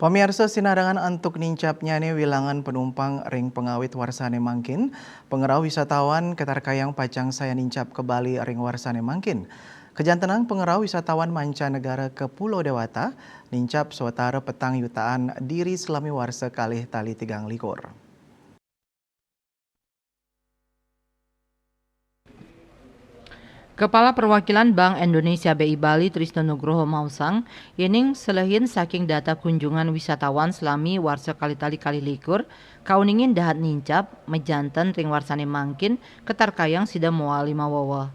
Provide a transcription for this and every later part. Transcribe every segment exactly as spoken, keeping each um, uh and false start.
Pamiarsa, sinarengan antuk nincapnyane wilangan panumpang ring pangawit warsane mangkin, pangrauh wisatawan katarkayang pacang sayan nincap ka Bali ring warsane mangkin. Kajantenang pangrauh wisatawan mancanegara ka Pulo Dewata nincap sawatara petang yutaan diri salami warsa kalih tali tigang likur. Kepala Perwakilan Bank Indonesia B I Bali, Trisno Nugroho, maosang, yening selehin saking data kunjungan wisatawan salami warsa kalih tali kalih likur, kauningin dahat nincap, majanten ring warsane mangkin, katarkayang sida mawali maweweh.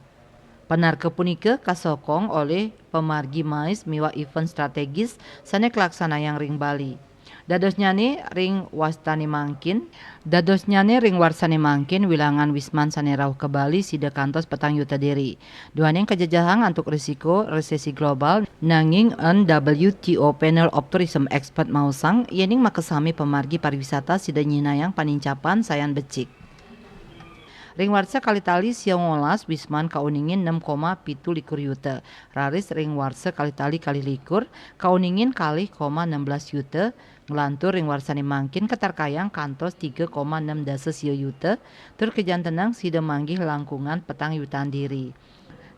Panarka punika kasokong olih pamargi mais miwah event strategis sane kalaksanayang ring Bali. Dadosnyane ring wastane mangkin, dadosnyane ring warsane mangkin wilangan wisman sane rauh ka Bali sida kantos petang yuta diri. Duaning kajejehang antuk risiko resesi global, nanging N W T O Panel of Tourism Expert maosang, yening makasami pamargi pariwisata sida nyinayang panincapan sayan becik. Ring warsa kalih tali sia ngolas wisman kauningin nem koma pitu likur yuta, raris ring warsa kalih tali kalih likur kauningin kalih koma enam belas yuta, nglantur ring warsane mangkin katarkayang kantos tiga koma enam dasa sia yuta, tur kajantenang sida manggih langkungan petang yutaan diri.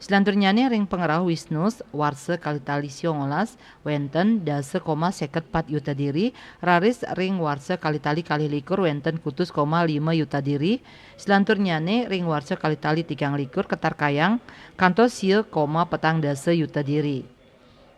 Silanturnyane ring pangrauh wisnus, warsa kalih tali sia ngolas wenten dasa koma seket pat yuta diri, raris ring warsa kalih tali kalih likur wenten kutus koma lima yuta diri, silanturnyane ring warsa kalih tali tigang likur katarkayang kantos sia koma petang dasa yuta diri.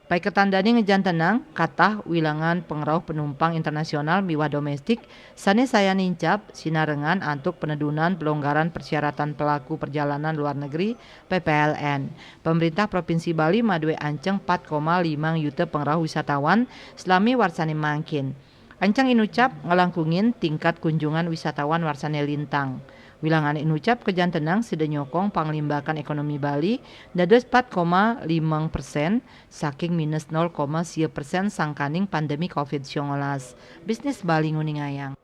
Paiketan dane ngajantenang katah wilangan pangrauh panumpang internasional miwah domestik sane sayan nincap sinarengan antuk penedunan pelonggaran persyaratan pelaku perjalanan luar negeri, P P L N. Pemerintah Provinsi Bali madue anceng pat koma limang yuta pangrauh wisatawan salami warsane mangkin. Anceng inucap nglangkungin tingkat kunjungan wisatawan warsane lintang. Wilangan inucap kajantenang sida nyokong panglimbakan ekonomi Bali dados pat koma limang persen saking minus nol koma sia persen sangkaning pandemi covid sia ngolas. Bisnis Bali nguningayang.